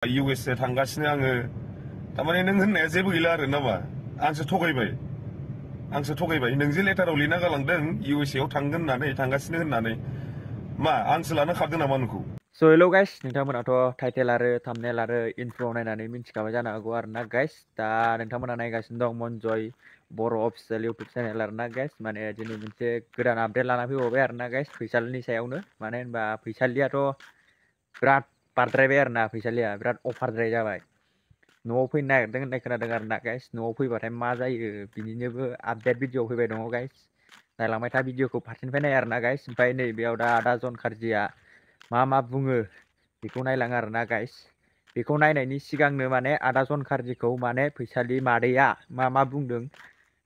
USA थांगासिनो आङो थारमाने नों होननाया जेबो गैला आरो नामा आंसो थगायबाय नों जे लेटाराव लिरना गालांदों USA आव थांगोन होननानै थांगासिनो होननानै मा आंसो लानो खारदों नामा नोंखौ हेल' गाइस नोंथांमोनाथ' टाइटेल आरो थाम्बनेल आरो इन्ट्र' नायनानै मिन्थिखाबाय जानो हागौ आरोना गाइस दा नोंथांमोना नायगासिनो दं मनजय बर' अफिसियेल इउटुब चेनेल आरोना गाइस माने दिनै मोनसे गोदान आपडेट लाना फैबावबाय आरोना गाइस फैसालिनि सायावनो मानो होनबा फैसालियाथ' बिराद बारद्रायबाय आरोना फैसालिया बिराद अफारद्राय जाबाय न'आव फैनो नागिरदों होननाय खोनादों आरोना गाइस न'आव फैबाथाय मा जायो बिनिनोबो आपडेट भिडिअ फैबाय दङ गाइस नायलांबाय था भिडिअखौ फारसेनिफ्राय नाय आरोना गाइस ओमफ्राय नैबेयाव दा आदा जन खार्जिया मा बुङो बेखौ नायलां आरोना गाइस बेखौ नायनायनि सिगांनो माने आदा जन खार्जिखौ माने फैसालि मादैया मा बुंदों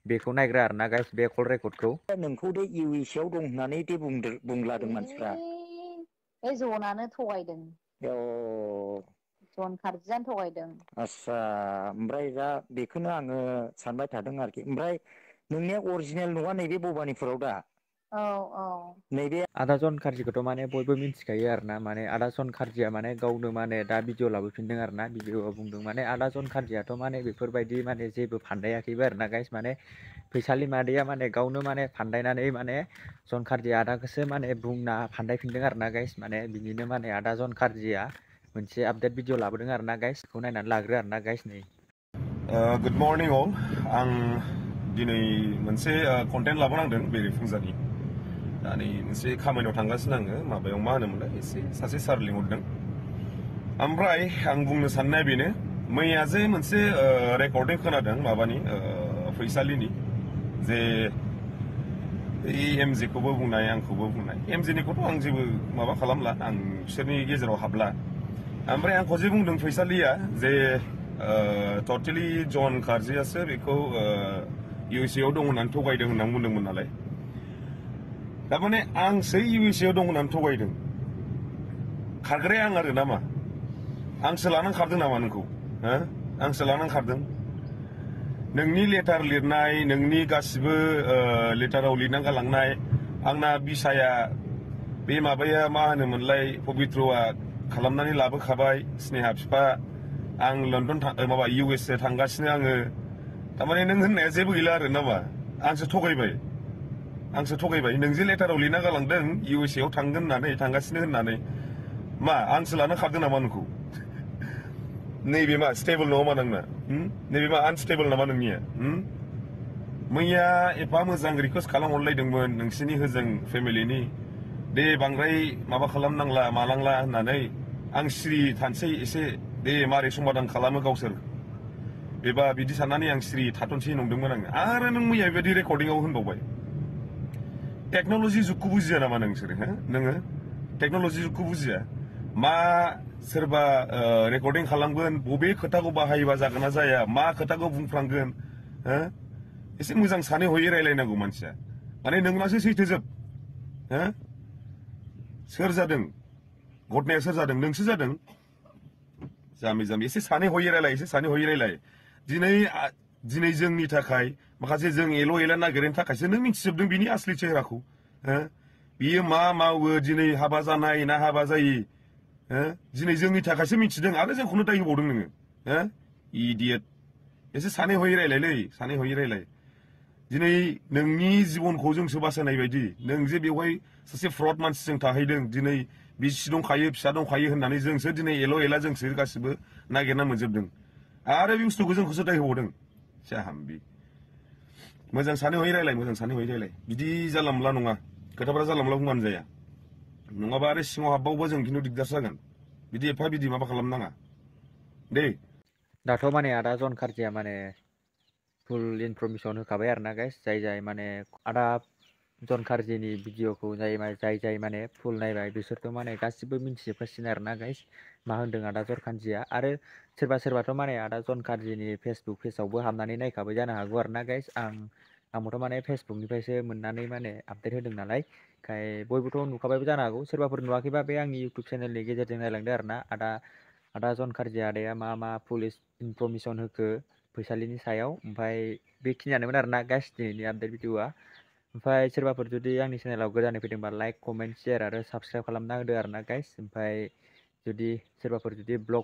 बेखौ नायग्रा आरोना गाइस बे कल रेकर्डखौ नोंखौ दे USA आव दं होननानै दे बुंलादों मानसिफ्रा बे जनानो थगायदों जन खार्जियानो थगायदों आस्सा ओमफ्राय दा बेखौनो आङो सानबाय थादों आरोखि ओमफ्राय नोंनिया अरिजिनेल नङा नैबे भबानिपुराव दा नैबे आदा जन खार्जिखौथ' माने बयबो मिन्थिखायो आरोना माने आदा जन खार्जिया माने गावनो माने दा भिडिअ लाबोफिनदों आरोना भिडिअआव बुंदों माने आदा जन खार्जियाथ' माने बेफोरबायदि माने जेबो फान्दायाखैबो आरोना गाइस माने फैसालि मादैया माने गावनो माने फान्दायनानै माने जन खार्जिया आदाखौसो माने बुंना फान्दायफिनदों आरोना गाइस माने बिनिनो माने आदा जन खार्जिया मोनसे आपडेट भिडिअ लाबोदों आरोना गाइस बेखौ नायनानै लाग्रो आरोना गाइस नै गुड मर्निं अल आं दिनै मोनसे कन्टेन्ट लाबोनांदों बेरेफुंजानि दा नै मोनसे खामानियाव थांगासिनो आङो माबायाव मा होनोमोनलाय एसे सासे सार लिंहरदों ओमफ्राय आं बुंनो साननाया बेनो मैया जे मोनसे रेकर्डिं खोनादों माबानि फैसालिनि जे MJ खौबो बुंनाय आंखौबो बुंनाय MJ निखौथ' आं जेबो माबा खालामला आं बिसोरनि गेजेराव हाबला ओमफ्राय आंखौ जे बुंदों फैसालिया जे टटेलि जन खार्जियासो बेखौ USA आव दं होननानै थगायदों होननानै बुंदोंमोन नालाय थारमाने आंसो USA आव दं होननानै थगायदों खारग्राया आं आरो नामा आंसो लानानै खारदों नामा नोंखौ आंसो लानानै खारदों नोंनि लेटार लिरनाय नोंनि गासिबो लेटाराव लिरना गालांनाय आंना बिसाया बे माबाया मा होनोमोनलाय पबित्रआ खालामनानै लाबोखाबाय स्नेहा बिफा आं लण्डन माबा USA थांगासिनो आङो थारमाने नों होननाया जेबो गैला आरो नामा आंसो थगायबाय नों जे लेटाराव लिरना गालांदों USA आव थांगोन होननानै थांगासिनो होननानै मा आंसो लानो खारदों नामा नोंखौ नैबे मा स्टेबल नङा मा नोंना नैबे मा आनस्टेबल नामा नोंनिया मैया एफा मोजां रिकुवेस्ट खालामहरलायदोंमोन नोंसिनि होजों फेमिलिनि दे बांद्राय माबा खालामनांला मानांला होननानै आं सिरि थानोसै एसे दे मारै समाधान खालामो गावसोर बेबा बिदि साननानै आं सिरि थाथ'नोसै नंदोंमोन आङो आरो नों मैया बेबायदि रेकर्डिंआव होनबावबाय टेक्न'लजि जुगखौ बुजिया नामा नोंसोरो नोङो टेक्न'लजि जुगखौ बुजिया मा सोरबा रेकर्डिं खालामगोन बबे खोथाखौ बाहायोबा जागोन ना जाया मा खोथाखौ बुंफ्लांगोन एसे मोजां सानै हयै रायलायनांगौ मानसिया माने नोंनासो सैथोजोब सोर जादों घटनाया सोर जादों नोंसो जादों जाम्बि एसे सानै हयै रायलाय दिनै जोंनि थाखाय माखासे जों एला नागिरनायनि थाखायसो नों मिथिजोबदों बिनि आसलि चेहराखौ बियो मा मावो दिनै हाबा जानाय ना हाबा जायि दिनै जोंनि थाखायसो मिथिदों आरो जोंखौनो दाय होबावदों नोङो इडियट एसे सानै हयै रायलाय दिनै नोंनि जिबनखौ जोंसो बासायनाय बायदि नों जे बेवहाय सासे फ्रड मानसिजों थाहैदों दिनै बिसि दंखायो फिसा दंखायो होननानै जोंसो दिनै एला जोंसो गासिबो नागिरना मोनजोबदों आरो बे बुस्थुखौ जोंखौसो दाय होबावदों जाम्बि मोजां सानै हयै रायलाय बिदि जानला मोनला नङा खोथाफोरा जानला मोनला बुंबानो जाया नङाबा आरो सिङाव हाबबावोबा जों खिन्थु दिगदार जागोन बिदि माबा खालामनाङा दे दाथ' माने आदा जन खार्जिया माने फुल इनफरमेसन होखाबाय आरोना गाइस जाय माने आदा जन खार्जिनि भिडिअखौ जाय माने फुल नायबाय बिसोरथ' माने गासिबो मिन्थिजोबखासिगोन आरोना गाइस मा होनदों आदा जन खार्जिया आरो सोरबाथ' माने आदा जन खार्जिनि फेसबुक पेजावबो हाबनानै नायखाबाय जानो हागौ आरोना गाइस आंबोथ' माने फेसबुकनिफ्रायसो मोननानै माने आपडेट होदों नालाय ओंखाय बयबोथ' नुखाबायबो जानो हागौ सोरबाफोर नुवाखैबा बे आंनि इउटुब चेनेलनि गेजेरजों नायलांदो आरोना आदा जन खार्जिया आदाया मा फुल इनफरमेसन होखो फैसालिनि सायाव ओमफ्राय बेखिनियानोमोन आरोना गाइस दिनैनि आपडेट भिडिअआ ओमफ्राय सोरबाफोर जुदि आंनि चेनेलाव गोदानै फैदोंबा लाइक कमेन्ट शेयार आरो साबसक्राइब खालामना होदो आरोना गाइस ओमफ्राय जुदि सोरबाफोर ब्लग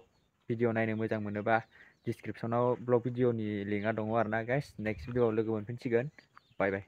भिडिअ नायनो मोजां मोनोबा डिसक्रिपसनाव ब्लग भिडिअनि लिंकआ दङ आरोना गाइस नेक्स्ट भिडिअआव लोगो मोनफिनसिगोन बाय बाय